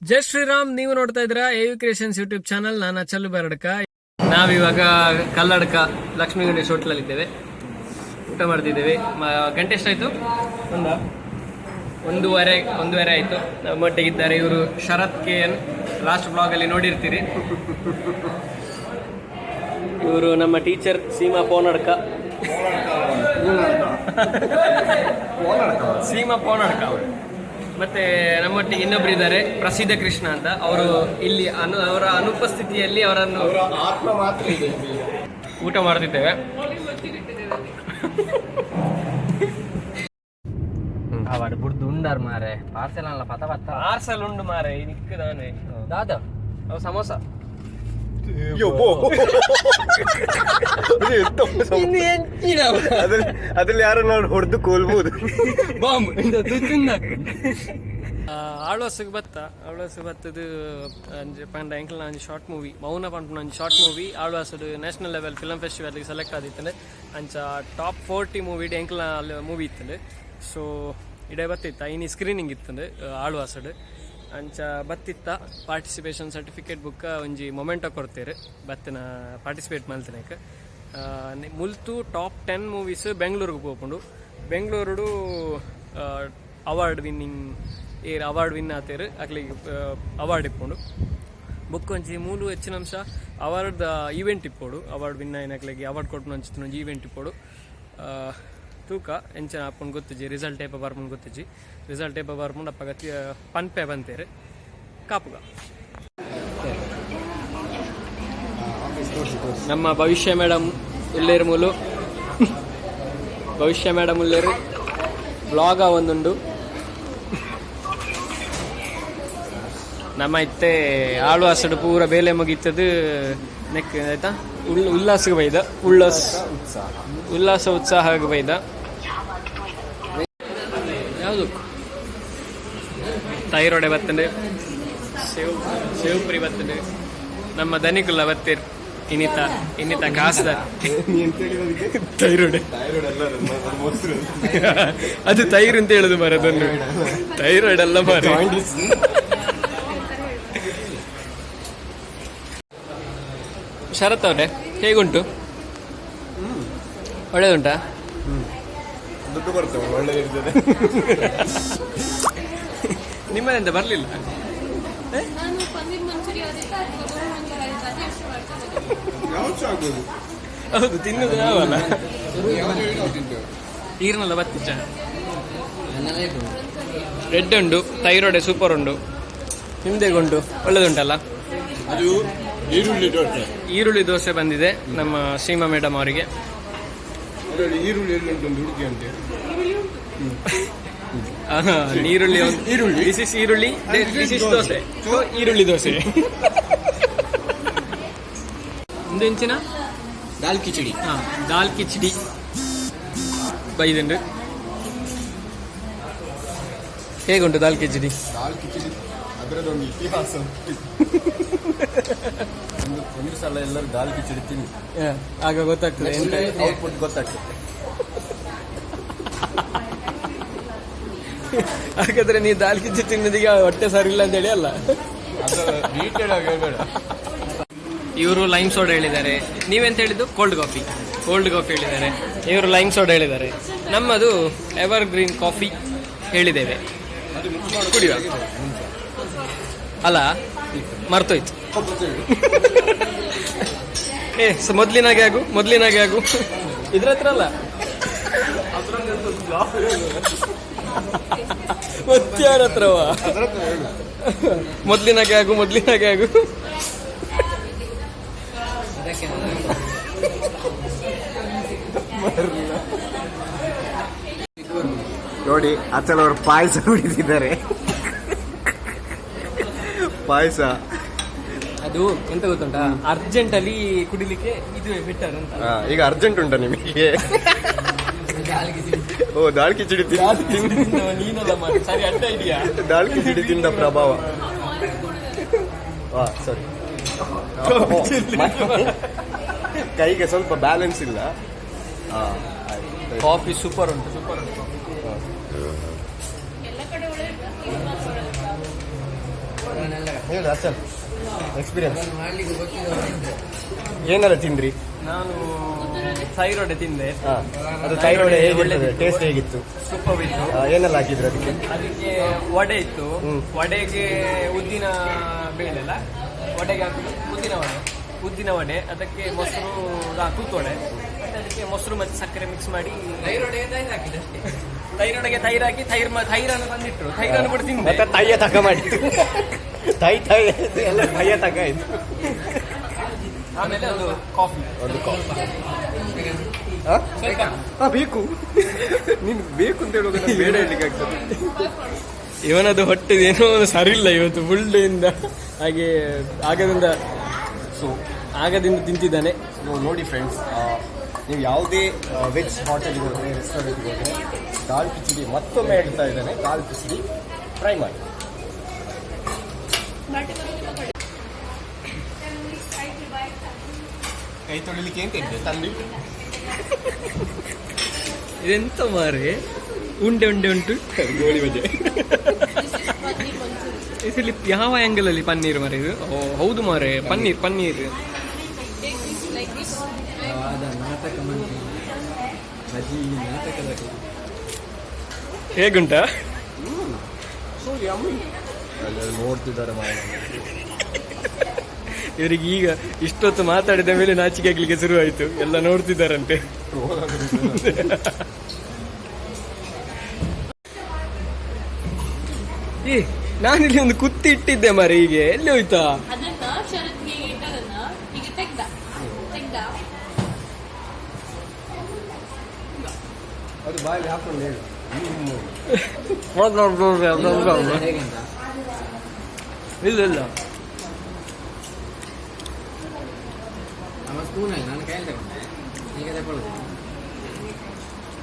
ಜೈ ಶ್ರೀರಾಮ್. ನೀವು ನೋಡ್ತಾ ಇದ್ದೀರಾ A V creations YouTube channel. ನಾನು ಅಚಲು ಬರಡ್ಕ. ನಾವಿವಾಗ ಕಲ್ಲಡ್ಕ ಲಕ್ಷ್ಮೀ ಗಣೇಶ್ ಹೋಟ್ಲಲ್ಲಿ ಇದ್ದೇವೆ, ಊಟ ಮಾಡ್ತಿದ್ದೇವೆ. ಗಂಟೆ ಎಷ್ಟಾಯ್ತು? ಒಂದಾ? 1:30, 1:30 ಆಯಿತು. ನಮ್ಮೊಟ್ಟಿಗಿದ್ದಾರೆ ಇವರು ಶರತ್ ಕೆ ಎನ್. ಲಾಸ್ಟ್ ಬ್ಲಾಗಲ್ಲಿ ನೋಡಿರ್ತೀರಿ. ಇವರು ನಮ್ಮ ಟೀಚರ್ ಸೀಮಾ ಪೋನಡ್ಕ. ಸೀಮಾ ಪೋನಡ್ಕ ಅವರು. ಮತ್ತೆ ನಮ್ಮೊಟ್ಟಿಗೆ ಇನ್ನೊಬ್ರು ಇದ್ದಾರೆ, ಪ್ರಸಿದ್ಧ ಕೃಷ್ಣ ಅಂತ. ಅವರು ಇಲ್ಲಿ ಅವರ ಅನುಪಸ್ಥಿತಿಯಲ್ಲಿ ಅವರನ್ನು ಆತ್ಮ ಮಾತ್ರ ಇದೆ ಇಲ್ಲಿ. ಊಟ ಮಾಡ್ತಿದ್ದೇವೆ. ಅವಡು ಬುಡ್ದು ಉಂಡಾರ್ ಮಾರೆ, ಪಾರ್ಸೆಲ್ ಅಲ್ಲ, ಪತ ಪತ್ತ. ಪಾರ್ಸಲ್ ಉಂಡು ಮಾರೆ, ನಿಕ್ಕದಾನೆ. ದಾದ? ಅವು ಸಮೋಸ. ಯಬ್ಬೋ. ಇದು ಎಂತ ಅದ್ರಲ್ಲಿ ಅದ್ರಲ್ಲಿ ಯಾರನ್ನ ಹೊಡೆದು ಕೊಲ್ಬಹುದು. ಬಾಂಬ್. ಆಳ್ವಾಸಿಗೆ ಬತ್ತ, ಆಳ್ವಾಸಿಗೆ ಬತ್ತದು ಅಂಜೆ ಪಂಡ ಎಂಕಲ್ನ ಒಂಜಿ ಶಾರ್ಟ್ ಮೂವಿ, ಮೌನ ಪನ್ಪುನ ಒಂಜಿ ಶಾರ್ಟ್ ಮೂವಿ ಆಳ್ವಾಸಡು ನ್ಯಾಷನಲ್ ಲೆವೆಲ್ ಫಿಲಮ್ ಫೆಸ್ಟಿವಲ್ಗೆ ಸೆಲೆಕ್ಟ್ ಆದಿತ್ತಂಡೆ. ಅಂಚ ಟಾಪ್ 40 ಮೂವಿ ಎಂಕಲ್ನ ಅಲ್ಲಿ ಮೂವಿ ಇತ್ತಂಡೆ. ಸೊ ಇಡೆ ಬತ್ತಿತ್ತ, ಇನಿ ಸ್ಕ್ರೀನಿಂಗ್ ಇತ್ತಂಡೆ ಆಳ್ವಾಸಡು. ಅಂಚ ಬತ್ತಿತ್ತ. ಪಾರ್ಟಿಸಿಪೇಷನ್ ಸರ್ಟಿಫಿಕೇಟ್ ಬುಕ್ಕ ಒಂಜಿ ಮೊಮೆಂಟೋ ಕೊಡ್ತೇರು ಬತ್ತಿನ ಪಾರ್ಟಿಸಿಪೇಟ್ ಮಲ್ತಿನಕ್. ಮುಲ್ತು ಟಾಪ್ 10 ಮೂವೀಸ್ ಬೆಂಗಳೂರಿಗೆ ಪೋಪುಂಡು. ಬೆಂಗಳೂರುಡು ಅವಾರ್ಡ್ ವಿನ್ನಿಂಗ್ ಏರ್ ಅವಾರ್ಡ್ ವಿನ್ ಆತೇರು, ಅಕ್ಲಿಗೆ ಅವಾರ್ಡ್ ಇಪ್ಪುಂಡು. ಬೊಕ್ಕ ಒಂಜಿ ಮೂಲು ಹೆಚ್ಚಿನ ಅಂಶ ಅವಾರ್ಡ್ ಈವೆಂಟ್ ಇಪ್ಪೋಡು. ಅವಾರ್ಡ್ ವಿನ್ ಆಯಿನಕ್ಲೆಗೆ ಅವಾರ್ಡ್ ಕೊಡ್ಪುನ ಒಂಜಿ ಈವೆಂಟ್ ಇಪ್ಪೋಡು. ತೂಕ ಎಂಚನ ಆಪುಂಡು ಗೊತ್ತಿಜ್ಜಿ. ರಿಸಲ್ಟ್ ಏಪ ಬರ್ಪುಂಡು ಗೊತ್ತಿಜ್ಜಿ. ರಿಸಲ್ಟ್ ಏಪ ಬರ್ಪುಂಡು ಅಪ್ಪಗ ಪನ್ಪೆ ಬಂತೇರು. ಕಾಪುಗ. ನಮ್ಮ ಭವಿಷ್ಯ ಮೇಡಮ್ ಉಲ್ಲೇರು ಮೂಲು. ಭವಿಷ್ಯ ಮೇಡಮ್ ಉಲ್ಲೇರು. ಬ್ಲಾಗ ಒಂದುಂಡು. ನಮ್ಮ ಇತ್ತೆ ಆಳ್ವಾಸಡು ಪೂರ ಬೇಲೆ ಮುಗೀತದು. ನೆಕ್ ಆಯ್ತಾ? ಉಲ್ಲಾಸಗೆ ಬೈದ, ಉಲ್ಲಾಸ್ ಉಲ್ಲಾಸ ಉತ್ಸಾಹ ಬೈದ. ಯಾವುದು ತೈರೋಡೆ ಬತ್ತಂಡೆ, ಸೇವ್ ಸೇವ್ ಪುರಿ ಬತ್ತಂಡೆ. ನಮ್ಮ ದನಿಕುಲ್ಲ ಬತ್ತೀರ್. ಇನ್ನಿತ ಇನ್ನಿತ ಕಾಸ್ದ ತೈರೋಡೆ. ಥೈರಾಯ್ಡ್ ಅಲ್ಲ, ಅದು ಮೊಸರು. ಅದು ತೈರು ಅಂತ ಹೇಳುದು ಮಾರೆ, ಅದನ್ನು ಥೈರಾಯ್ಡ್ ಅಲ್ಲ ಮಾರೆ. ಶರತ್ ಅವರೇ, ಹೇಗುಂಟು? ಒಳ್ಳೇದುಂಟಾ? ದುಡ್ಡು ಬರ್ತವೆ, ಒಳ್ಳೆದಿರ್ತದೆ. ನಿಮ್ಮದೆಂತ ಬರ್ಲಿಲ್ಲ? ನಾನು ಪನ್ನೀರ್ ಮಂಚೂರಿ ಆದಿತ್ತ ಅಥವಾ ಗೋಬಿ ಮಂಚೂರಿ ಆದಿತ್ತ, ಅದೇ ಇಷ್ಟ ಮಾಡ್ಕೊಂಡು. ಯಾವ್ದು ಸಹ ಆಗ್ಬೋದು. ಹೌದು, ತಿನ್ನುದು ನಾವಲ್ಲ. ಯಾವ್ದು ಹೇಳಿ ನಾವು ತಿಂತೇವೆ. ಈರ್ನಲ್ಲ ಬತ್ತಿಚ್ಚ. ರೆಡ್ ಉಂಟು, ತೈರೋಡೆ ಸೂಪರ್ ಉಂಟು. ನಿಮ್ದೇಗುಂಟು? ಒಳ್ಳೇದುಂಟಲ್ಲ? ಅದು ಈರುಳ್ಳಿ ದೋಸೆ. ಈರುಳ್ಳಿ ದೋಸೆ ಬಂದಿದೆ ನಮ್ಮ ಸೀಮಾ ಮೇಡಮ್ ಅವರಿಗೆ. ಅದರಲ್ಲಿ ಈರುಳ್ಳಿ ಎಲ್ಲಿ ಉಂಟು ಒಂದು ಹುಡುಗಿ ಅಂತೆ. ಆಹಾ, ಈರುಳ್ಳಿ ಈರುಳ್ಳಿ. This is ಈರುಳ್ಳಿ, this is dosa. So ಈರುಳ್ಳಿ ದೋಸೆ. ಒಂದು ಇಂಚಿನ ದಾಲ್ ಕಿಚಡಿ. ಹಾ, ದಾಲ್ ಕಿಚಡಿ ಬೈದುಂಡು. ಹೇಗುಂಟು ದಾಲ್ ಕಿಚಡಿ? ದಾಲ್ ಕಿಚಡಿ, ಅದರದೊಂದು ಇತಿಹಾಸ ಉಂಟು. ಒಂದು ಒಂದು ಸಲ ಎಲ್ಲರೂ ದಾಲ್ ಕಿಚಡಿ ತಿನ್ನಿ. ಆಗ ಗೊತ್ತಾಗ್ತದೆ ಎಂತ. ಔಟ್ಪುಟ್ ಗೊತ್ತಾಗ್ತದೆ. ಹಾಗಾದ್ರೆ ನೀವು ದಾಲ್ ಕಿಚಡಿ ತಿನ್ನೋದೀಗ ಹೊಟ್ಟೆ ಸರಿ ಇಲ್ಲ ಅಂತ ಹೇಳಿ ಅಲ್ಲ? ಡೀಟೇಲ್ ಆಗಿ ಹೇಳ್ಬೇಡ. ಇವರು ಲೈಮ್ ಸೋಡಾ ಹೇಳಿದ್ದಾರೆ. ನೀವೆಂತ ಹೇಳಿದ್ದು? Cold coffee. ಕೋಲ್ಡ್ ಕಾಫಿ ಹೇಳಿದ್ದಾರೆ ಇವರು, ಲೈಮ್ ಸೋಡಾ ಹೇಳಿದ್ದಾರೆ. ನಮ್ಮದು ಎವರ್ ಗ್ರೀನ್ ಕಾಫಿ ಹೇಳಿದ್ದೇವೆ. ಕುಡಿಯುವ ಅಲ್ಲ, ಮರ್ತೋಯ್ತು. ಏ ಮೊದ್ಲಿನಾಗೆ ಆಗು, ಮೊದ್ಲಿನಾಗೆ ಆಗು. ಇದ್ರ ಹತ್ರ ಅಲ್ಲ, ಮತ್ಯಾರ ಹತ್ರವಾ? ಮೊದ್ಲಿನಾಗೆ ಆಗು, ಮೊದ್ಲಿನಾಗೆ ಆಗು. ನೋಡಿ, ಅಚಲ್ ಅವರು ಪಾಯಸ ಕುಡಿದಿದ್ದಾರೆ, ಪಾಯಸ. ಅದು ಎಂತ ಗೊತ್ತುಂಟಾ? ಅರ್ಜೆಂಟ್ ಅಲ್ಲಿ ಕುಡಿಲಿಕ್ಕೆ ಇದುವೇ ಬೆಟರ್ ಅಂತ. ಈಗ ಅರ್ಜೆಂಟ್ ಉಂಟಾ ನಿಮಗೆ? ಓ, ದಾಲ್ ಕಿಚಡಿ ತಿಂದ. ನೀನಲ್ಲ ಮಾರ್ರೆ, ಸರಿ, ಅಡ್ಡ ಇದೆಯಾ? ದಾಲ್ ಕಿಚಡಿ ತಿಂದ ಪ್ರಭಾವ. ಹಾ, ಸರಿ. ಕೈಗೆ ಸ್ವಲ್ಪ ಬ್ಯಾಲೆನ್ಸ್ ಇಲ್ಲ. ಹಾ, ಆಯ್ತು. ಕಾಫಿ ಸೂಪರ್ ಉಂಟು, ಸೂಪರ್ ಉಂಟು. ಎಲ್ಲ ಕಡೆ ಒಳ್ಳೆ ಇರ್ತದೆ, ಇಲ್ಲಿ ಮಾತ್ರ ಒಳ್ಳೆ ಇರ್ತದೆ. ಹೇಳು ಅಸಲ್ ಎಕ್ಸ್ಪೀರಿಯನ್ಸ್ ಏನೆಲ್ಲ ತಿಂದ್ರಿ? ನಾನು ಥೈರೋಡೆ ತಿಂದೆ. ಹಾ, ಅದು ಥೈರಾಯ್ಡ್ ಹೇಗಿರ್ತದೆ? ಟೇಸ್ಟ್ ಹೇಗಿತ್ತು? ಸೂಪರ್ ಇತ್ತು. ಏನೆಲ್ಲ ಹಾಕಿದ್ರು ಅದಕ್ಕೆ? ಅದಕ್ಕೆ ವಡೆ ಇತ್ತು. ವಡೆಗೆ ಉದ್ದಿನ ಬೇಳೆ ಅಲ್ಲ, ವಡೆಗೆ ಹಾಕುದು ಉದ್ದಿನ ವಡೆ. ಉದ್ದಿನ ವಡೆ, ಅದಕ್ಕೆ ಮೊಸರು, ತೂತು ವಡೆ. ಮತ್ತೆ ಅದಕ್ಕೆ ಮೊಸರು ಮತ್ತೆ ಸಕ್ಕರೆ ಮಿಕ್ಸ್ ಮಾಡಿ, ತೈರೊಡೆಗೆ ತೈರು ಹಾಕಿ, ತೈರನ್ನು ತಂದಿಟ್ರು, ತೈರನ್ನು ಕೂಡ ತಿಂದೆ. ಮತ್ತೆ ತಾಯಿಯ ತಕ ಮಾಡಿತ್ತು. ತಾಯಿ ತಾಯಿ ಎಲ್ಲ ತಾಯಿಯ ತಕ ಆಯ್ತು. ಆಮೇಲೆ ಒಂದು ಕಾಫಿ. ಒಂದು ಕಾಫಿ. ಹಾ, ಬೇಕು. ನೀನು ಬೇಕು ಅಂತ ಹೇಳುವಾಗ ನಾನು ಬೇಡ ಹೇಳಲಿಕ್ಕೆ ಆಗ್ತದೆ? ಇವನದು ಹೊಟ್ಟೆದು ಏನೋ ಒಂದು ಸರಿ ಇಲ್ಲ ಇವತ್ತು ಫುಲ್ ಡೇಯಿಂದ. ಹಾಗೆ ಆಗದಿಂದ ಸೊ ಆಗದಿಂದ ತಿಂತಿದ್ದಾನೆ. ನೀವು ನೋಡಿ ಫ್ರೆಂಡ್ಸ್, ನೀವು ಯಾವುದೇ ವೆಜ್ ಹೋಟೆಲ್ಗೆ ಹೋದರೆ, ರೆಸ್ಟೋರೆಂಟ್ಗೆ ಹೋದರೆ, ದಾಲ್ ಕಿಚಡಿ, ಮತ್ತೊಮ್ಮೆ ಹೇಳ್ತಾ ಇದ್ದೇನೆ, ದಾಲ್ ಕಿಚಡಿ ಟ್ರೈ ಮಾಡಿ. ಕೈ ತೊಳಿಲಿಕ್ಕೆ ಅಂತ ಇದೆ ತಂದು. ಇದೆಂತ ಮಾರೆ, ಉಂಡೆ ಉಂಡೆ ಉಂಟು? ಗೋಳಿ ಬಜೆ. ಪನ್ನೀರ್ ಮಂಚೂರಿ. ಇದರಲ್ಲಿ ಯಾವ ಆಂಗಲ್ ಅಲ್ಲಿ ಪನ್ನೀರ್ ಮಾರೆ ಇದು? ಓ ಹೌದು ಮಾರೆ, paneer paneer. Take this like this. ನಾಟಕ ಬಜಿ ನಾಟಕದ. ಹೇಗುಂಟಾ? ಸೊ ಯಮ್ಮಿ. ನೋಡ್ತಿದ್ದಾರೆ ಮಾರ್ರೆ. ಇವರಿಗೆ ಈಗ ಇಷ್ಟೊತ್ತು ಮಾತಾಡಿದ ಮೇಲೆ ನಾಚಿಕೆ ಆಗ್ಲಿಕ್ಕೆ ಶುರುವಾಯಿತು, ಎಲ್ಲ ನೋಡ್ತಿದ್ದಾರಂತೆ. ಏ, ನಾನಿಲ್ಲಿ ಒಂದು ಕುತ್ತಿ ಇಟ್ಟಿದ್ದೆ ಮಾರೆ, ಹೀಗೆ ಎಲ್ಲಿ ಹೋಯ್ತಾ? ಅದನ್ನ ಶರತ್ಗೆ ಇಟ್ಟದನ್ನ ಈಗ ತೆಗ್ದ ತೆಗ್ದ. ಅದು ಬಾಯಲ್ಲಿ ಹಾಕೊಂಡು ಹೇಳು. ಹೇಗೆಂತ? ಇಲ್ಲ ಇಲ್ಲ. ನಮ್ಮ ಸ್ಪೂನಲ್ಲಿ, ನಾನು ಕೈಯಲ್ಲಿ ತಗೊಂಡೆ, ಈಗ ತಗೊಳ್ಳುದು.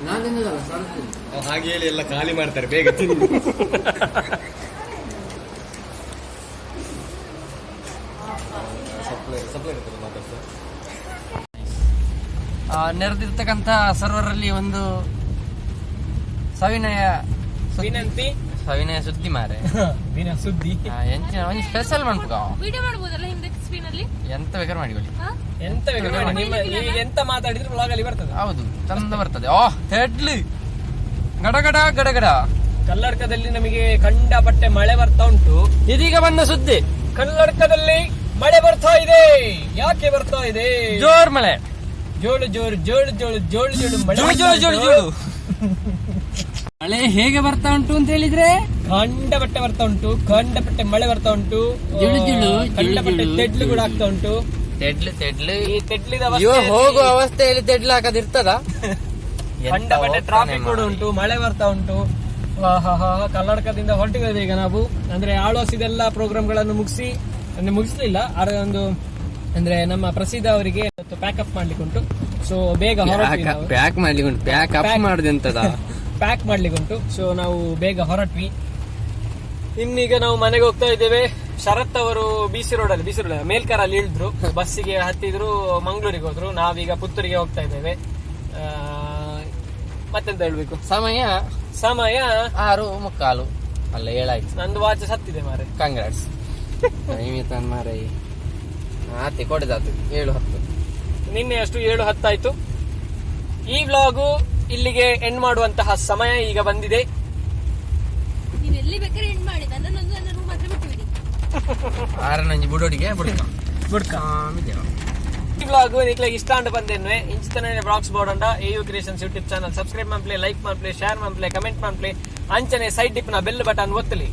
ನಾನು ತಿನ್ನೋದಲ್ಲ, ಶರತ್ ತಿಂದ. ಹಾಗೆ ಹೇಳಿ ಎಲ್ಲ ಖಾಲಿ ಮಾಡ್ತಾರೆ, ಬೇಗ ತಿಂದು. ಸಪ್ಲೈ ಸಪ್ಲೈ ಇರ್ತದೆ, ಮಾತಾಡ್ತಾರೆ. ನೆರೆದಿರ್ತಕ್ಕಂಥ ಸರ್ವರಲ್ಲಿ ಒಂದು ಸವಿನಯ ವಿನಂತಿ. ಸವಿನಯ ಸುದ್ದಿ ಮಾರೆ. ದಿನ ಸುದ್ದಿ. ಎಂಚಿನ ಒಂಜಿ ಸ್ಪೆಷಲ್ ಮನ್ಪುಗ. ವಿಡಿಯೋ ಮಾಡ್ಬೋದಲ್ಲ ಹಿಂದೆ ಸ್ಕ್ರೀನ್ ಅಲ್ಲಿ? ಎಂತ ಬೇಕಾದ್ರೆ ಮಾಡಿಕೊಳ್ಳಿ. ಹಾ? ಎಂತ ಬೇಕಾದ್ರೂ ಮಾಡಿ. ನಿಮ್ಮ ಈಗ ಎಂತ ಮಾತಾಡಿದ್ರು ಬ್ಲಾಗ್ ಅಲ್ಲಿ ಬರ್ತದೆ. ಹೌದು, ಚಂದ ಬರ್ತದೆ. ಓಹ್, ತೆಡ್ಲು ಗಡಗಡ ಗಡಗಡ. ಕಲ್ಲಡ್ಕದಲ್ಲಿ ನಮಗೆ ಕಂಡಪಟ್ಟೆ ಮಳೆ ಬರ್ತಾ ಉಂಟು. ಇದೀಗ ಬಂದ ಸುದ್ದಿ. ಕಲ್ಲಡ್ಕದಲ್ಲಿ ಮಳೆ ಬರ್ತಾ ಇದೆ. ಯಾಕೆ ಬರ್ತಾ ಇದೆ? ಜೋರ್ ಮಳೆ. ಜೋಳು ಜೋರು ಜೋಳು ಜೋಳು ಜೋಳು ಜೋಳು ಮಳೆ. ಜೋಳು ಜೋಳು ಜೋಳು ಜೋಳು ಮಳೆ ಹೇಗೆ ಬರ್ತಾ ಉಂಟು ಅಂತ ಹೇಳಿದ್ರೆ, ಕಂಡಪಟ್ಟೆ ಬರ್ತಾ ಉಂಟು, ಕಂಡಪಟ್ಟೆ ಮಳೆ ಬರ್ತಾ ಉಂಟು. ಜುಳು ಜುಳು, ಜುಳು ಕಂಡಪಟ್ಟೆ ಜುಳು. ತೆಡ್ಲು ಕೂಡ ಆಗ್ತಾ ಉಂಟು. ತೆಡ್ಲು ತೆಡ್ಲು. ಈ ತೆಡ್ಲಿದ ಇವ ಅವಸ್ಥೆಯಲ್ಲಿ ಹೋಗುವ ಅವಸ್ಥೆಯಲ್ಲಿ ತೆಡ್ಲು ಹಾಕದಿರ್ತದ? ಕಂಡಪಟ್ಟೆ ಟ್ರಾಫಿಕ್ ಕೂಡ ಉಂಟು, ಮಳೆ ಬರ್ತಾ ಉಂಟು. ಆಹಾಹಾ, ಕರ್ನಾಟಕದಿಂದ ಹೊರಟಿದ್ದೇವೆ ಈಗ ನಾವು. ಅಂದ್ರೆ ಆಳ್ವಾಸಿದೆಲ್ಲ ಪ್ರೋಗ್ರಾಮ್ಗಳನ್ನು ಮುಗಿಸಿ, ಅಂದ್ರೆ ಮುಗಿಸ್ಲಿಲ್ಲ, ಆದ್ರೆ ಒಂದು ಅಂದ್ರೆ ನಮ್ಮ ಪ್ರಸಿದ್ಧ ಅವರಿಗೆ ಪ್ಯಾಕ್ ಅಪ್ ಮಾಡ್ಲಿಕ್ಕೆ ಉಂಟು. ಸೊ ಬೇಗ ಹೊರಟ್ವಿ ನಾವು. ಪ್ಯಾಕ್ ಮಾಡ್ಲಿಕ್ಕೆ ಉಂಟು, ಪ್ಯಾಕ್ ಅಪ್ ಮಾಡುದೆಂತದ? ಪ್ಯಾಕ್ ಮಾಡ್ಲಿಕ್ಕೆ ಉಂಟು. ಸೊ ನಾವು ಬೇಗ ಹೊರಟ್ವಿ. ಇನ್ನೀಗ ನಾವು ಮನೆಗೆ ಹೋಗ್ತಾ ಇದ್ದೇವೆ. ಶರತ್ ಅವರು ಬಿಸಿ ರೋಡ್ ಅಲ್ಲಿ, ಬಿಸಿ ರೋಡ್ ಮೇಲ್ಕರಲ್ಲಿ ಇಳಿದ್ರು, ಬಸ್ಸಿಗೆ ಹತ್ತಿದ್ರು, ಮಂಗಳೂರಿಗೆ ಹೋದ್ರು. ನಾವೀಗ ಪುತ್ತೂರಿಗೆ ಹೋಗ್ತಾ ಇದ್ದೇವೆ. ಮತ್ತೆಂತ ಹೇಳ್ಬೇಕು? ಸಮಯ? ಸಮಯ? 6:45 ಅಲ್ಲ, 7 ಆಯ್ತು. ನಂದು ವಾಚ್ ಸತ್ತಿದೆ ಮಾರೆ. ಕಂಗ್ರಾಟ್ಸ್ ಮಾರೈ. ಆತಿ ಕೊಡದಾತು, 7:10. ನಿನ್ನೆ ಅಷ್ಟು 7:10 ಆಯ್ತು. ಈ ವ್ಲಾಗು ಇಲ್ಲಿಗೆ ಎಂಡ್ ಮಾಡುವಂತಹ ಸಮಯ ಈಗ ಬಂದಿದೆ. ನೀವು ಎಲ್ಲಿ ಬೇಕಾದ್ರೆ ಎಂಡ್ ಮಾಡಿ, ನನ್ನನ್ನೊಂದು ನನ್ನ ರೂಮ್ ಹತ್ರ ಬಿಟ್ಟು ಬಿಡಿ. ಆರನಂಜಿ ಬುಡೋಡಿಗೆ ಬುಡ್ಕ. ಬುಡ್ಕ. ಈ ವ್ಲಾಗ್ ನಿಕ್ಲೆಗ್ ಇಷ್ಟ ಅಂಡ್ ಬಂದೇನ್ವೆ ಇಂಚಿತನೇ ವ್ಲಾಗ್ಸ್ ಬೋರ್ಡ್ ಅಂಡ AU creations YouTube channel subscribe ಮನ್ಪ್ಲೆ, like ಮನ್ಪ್ಲೆ, share ಮನ್ಪ್ಲೆ, comment ಮನ್ಪ್ಲೆ. ಅಂಚನೆ ಸೈಡ್ ಡಿಪ್ ನ ಬೆಲ್ ಬಟನ್ ಒತ್ತಲಿ.